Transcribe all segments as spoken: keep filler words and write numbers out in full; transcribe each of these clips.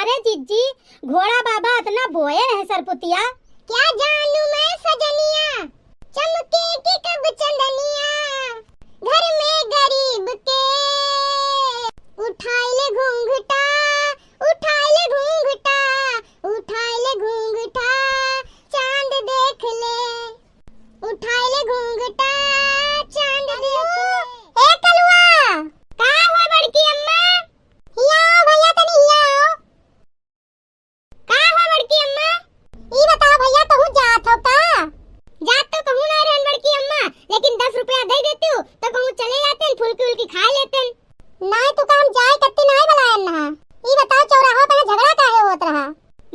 अरे जिज्जी, घोड़ा बाबा अतना बोए रहे सरपुतिया। क्या जानू मैं सजनिया, चमके कि कब चंदनिया, घर में गरीब के। उठाई ले घूंघटा, उठाई ले घूंघटा, उठाई ले घूंघटा, चांद देख ले। उठाई ले घूंघटा, चांद देख ले। ए कलुआ! का हुआ बड़की अम्मा? हिया आओ भैया, तनी हिया आओ। का हुआ बड़की अम्मा? ई बताओ भैया, कहूँ जात हो का? जात तो कहूँ ना रहन बड़की अम्मा, लेकिन दस रुपया दे देती हूँ तो कहूँ चले जाते हैं, फुल्की उल्की खा लेते हैं। नाहीं, तू का हम जाए कत्ती नाहीं बलायन ना। ई बताओ, चौराहा पे झगड़ा काहे होत रहा?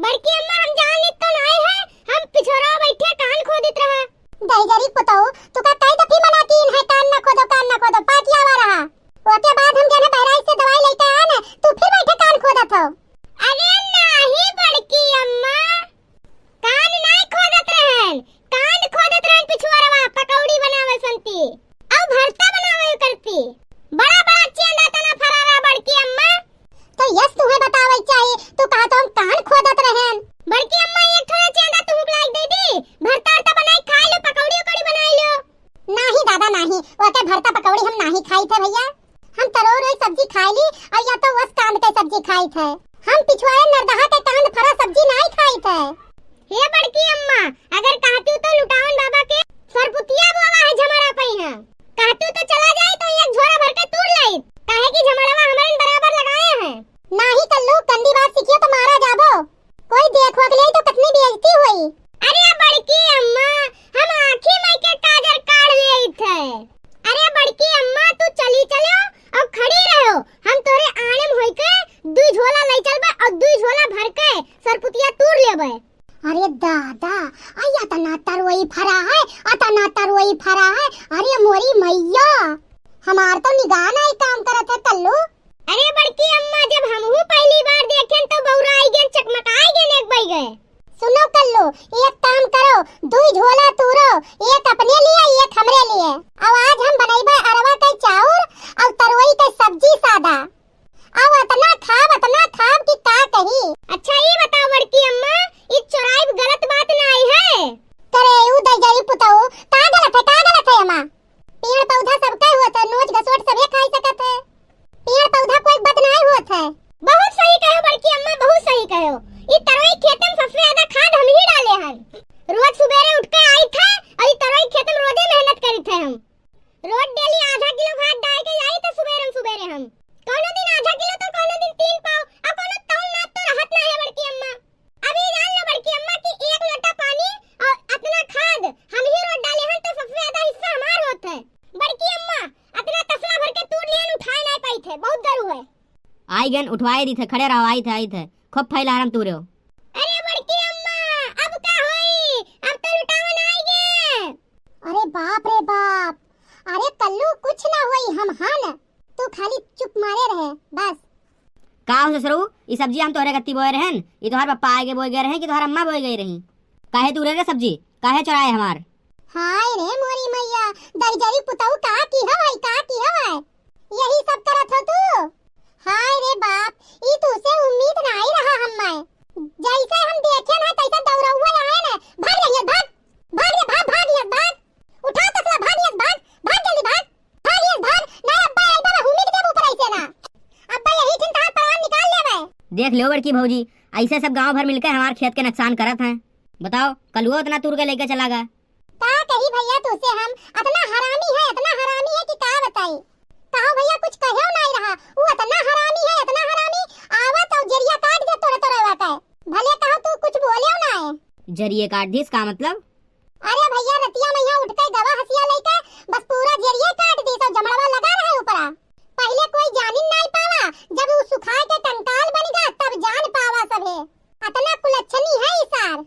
बड़की अम्मा, हम जान ली तो नाहीं है, हम पिछोरा बैठे कान खोदित रहा। दहिजरी पुतऊ, तू का कई दफी मना कीन है, कान ना खोदो, कान ना खोदो, पाँच आवा रहा। ओके बाद हम गए बहराइच से दवाई लेके आए ना, तू फिर बैठे कान खोदत हो। अरे नाहीं बड़की अम्मा, कान नाहीं खोदत रहन, कान खोदत रहन पिछुआरवा, पकौड़ी बनावे संती, अउ भरता बनावे करती। बड़ा बड़ा चेंदा तना फरा रहा बड़की अम्मा। तो यस तुम्हें बतावे चाहिए, तू कहा तो हम कान खोदत रहन। बड़की अम्मा एक ठो चेंदा तुम लाइक दे दी, भरता उरता बनाई खाई लो, पकौड़ी उकौड़ी बनाई लो। नाहीं दादा नाहीं, ओके भरता पकौड़ी हम नाहीं खाई थे भैया। हम तरोई रोई सब्जी खाई ली अउर या तो वस कांद के सब्जी खाई थे। हम पिछुआरे नरदहा के कांद फरा सब्जी नाहीं खाई थे। हे बड़की अम्मा, अगर कहतू तो लुटावन बाबा के सरपुतिया बोवा है झमरा पई है। कहतू तो चला जाई तो एक झोरा भर के तूर लाई। काहे कि झमरवा हमरन बराबर लगाए हैं। नाहीं कल्लू, गंदी बात सीखियो तो मारा जाबो। कोई देखो के लिए तो कितनी बेइज्जती हुई। अरे बड़की अम्मा, हम आँखी मई के काजर काढ़ लेइत है। अरे बड़की अम्मा, तू चली चलो अउर खड़ी रहो, हम तोरे आड़े में होई के दुई झोला लई चलबे अउर दुई झोला भर के सरपुतिया तूर लेबे। अरे दादा, आई अतना तरोई फरा है, अतना तरोई फरा है। अरे मोरी मैया, हमार तो निगाह नाहीं काम करत है कल्लू। अरे बड़की अम्मा, जब हमहू पहली बार देखेन तो बौराई गेन, चकमकाई गेन एक बई गए। सुनो कल्लू, एक काम करो, दुई झोला तूरो, एक अपने लिए, एक हमरे लिए। अब आज हम बनइबे अरवा के चाउर अउर तरोई के सब्जी सादा। अब अतना खाब, अतना खाब कि का कही। अच्छा ई बताओ बड़की अम्मा, ई चोराइब गलत बात नाहीं है? करे ऊ दहिजरी पुतऊ, का गलत है, का गलत है एमा? पेड़ पौधा सबके होत है, नोच घसोट सभे खाई सकत है। पेड़ पौधा कोई बद नाहीं होत है। बहुत सही कहो बड़की अम्मा, बहुत सही कहो। ई तरोई खेते में सबसे ज्यादा खाद हम ही डाले हैं। रोज सुबेरे उठ के आई थे अउर ई तरोई खेते में रोजे मेहनत करी थे हम। रोज डेली आधा किलो खाद डाल के आई थे सुबेरे में सुबेरे हम। कौनो दिन आधा किलो तो कौनो दिन तीन पाव, अउर कौनो तौल नाप तो रहत ना है बड़की अम्मा। अभी जान लो बड़की अम्मा कि एक लोटा पानी अउर अतना खाद हम ही रोज डाले हैं तो सबसे ज्यादा हिस्सा हमार होत है। बड़की अम्मा, अतना तसला भर के तूर लियन उठाए नाहीं पाई थे, बहुत दरू है। आई गन उठवाए दी थे, खड़े रहो, आई थे, आई थे, खूब फैलारम तूरे हो। अरे बड़की अम्मा, अब का होई? अब तो लुटावन आई गे। अरे बाप रे बाप, अरे कल्लू कुछ ना होई, हम हन, तू खाली चुप मारे रहे बस। का हो ससुरऊ, ई सब्जी हम तोहरे कत्ती बोए रहन, ई तोहार पप्पा आगे बोए गए रहे कि तोहार अम्मा बोए गई रही? काहे तू रे, रे सब्जी, काहे चोराए हमार? हाय रे मोरी मैया, दहिजरी पुतऊ का की हवाई, का की हवाई? यही सब करत हो तू? हाय रे बाप, ई तू से उम्मीद नाहीं रहा हम्मे। जैसे हम देखे ना तैसे दौड़ौआ आए ना, भाग रहिए, भाग, भाग रे, भाग, भाग ये, भाग। उठा तसला, भाग ये, भाग, भाग जल्दी भाग, भाग ये, भाग। ना अब्बा आई बाबा हुमिक देबू पर ऐसे ना। अब्बा यही ठिन तहार प्राण निकाल लेवे। देख लो बड़की भौजी, ऐसे सब गांव भर मिलके हमार खेत के नुकसान करत हैं। बताओ, कलुओ उतना तूर के लेके चला गया। का कही भैया तोसे हम, अतना हरामी है, अतना हरामी है कि का बताई। कहो भैया कुछ कहेउ नाहीं रहा, ऊ अतना हरामी है, अतना हरामी, आवत अउर जरिया काट दे तोरे तोरे वाटे। भले कहो तू कुछ बोलेउ नाहीं। जरिए काट दीस का मतलब? अरे भैया रतिया में यहाँ उठ के गवा हंसिया लेके बस पूरा जरिए काट दीस अउर जमड़वा लगा रहे ऊपरा। पहले कोई जानिन नाहीं पावा, जब ऊ सुखाए के कंकाल बन गा तब जान पावा सभे। अतना कुलच्छनी है ई सार।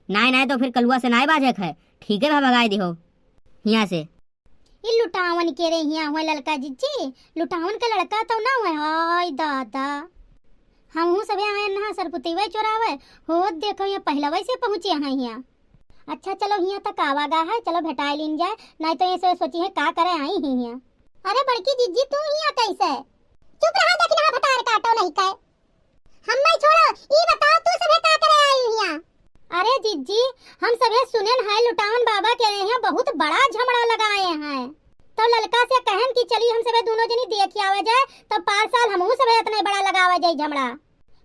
नाहीं, नाहीं, तो फिर कलुआ से नाहीं बाजे क है। ठीक है, भा भगाए दिहो हियाँ से। ई लुटावन के रे हियाँ हुआ ललका जिज्जी, लुटावन के लड़का तो ना हुआ। हाय दादा, हमहू सबे आए नहा सरपुतिवे चोरावे, होत देखो यहाँ पहलवे से पहुँचे हैं हियाँ। अच्छा चलो हियाँ तक आवा गा है, चलो भेटाए लीन जाए, नाहीं तो ये सो-, सोची है का करे आई ही हियाँ। अरे बड़की जिज्जी तू हियाँ कैसे? चुप रहा, देखी ना भतार काटो नहीं कहे। हम्मे छोड़ो, ई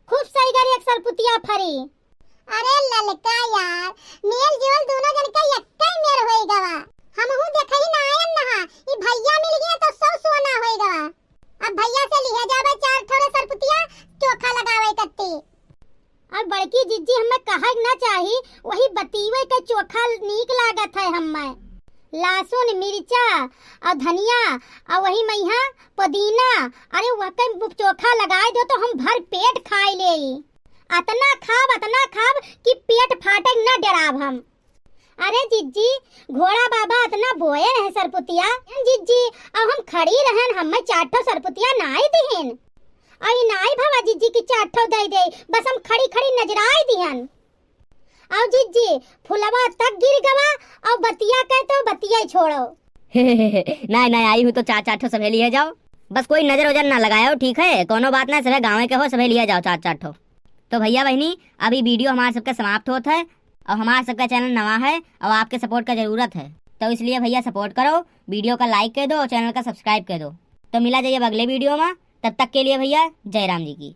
खूब सही करे एक सरपुतिया फरी। अरे ललका यार, मेल जोल दोनों जन का एक्कै मेर होई गवा। हमहू देखही ना आयन नहा, ई भैया मिल गए तो सौ सोना होई गवा। अब भैया से लिहे जावे चार ठोरे सरपुतिया, चोखा लगावे कत्ती। अब बड़की जिज्जी हमें कहे के ना चाही, वही बतिये के चोखा नीक लागत है हमें। लहसुन, मिर्चा और धनिया और वही मइहा पुदीना, अरे वह के चोखा लगाए दो तो हम भर पेट खाए ले। अतना खाब, अतना खाब कि पेट फाटे न डराब हम। अरे जिज्जी, घोड़ा बाबा अतना बोए रहे सरपुतिया। जिज्जी, अब हम खड़ी रहन, हमें चार ठो सरपुतिया नाई दिहिन। अई नाई भवा जिज्जी की चार ठो दे दे, बस हम खड़ी खड़ी नजराई दिहन। अउ जिज्जी, फुलवा तक गिर गवा, अउ बतिया के तो बतिया ही छोड़ो। नाई, नाई, आई हूँ तो चार, चार ठो सभे लिहे जाओ। बस कोई नजर वजर ना लगायो, ठीक है? कोनो बात ना, सभे गाँवे के हो, सभे लिहे जाओ चार, चार ठो। तो भैया बहिनी, अभी video हमार सबके समाप्त होत है, अउ हमार सबका channel नवा है, अउ आपके support का जरूरत है, तो इसलिए भैया support करो, video का like कर दो और channel का subscribe कर दो। तो मिला जाइए अब अगले video में, तब तक के लिए भैया जय राम जी की।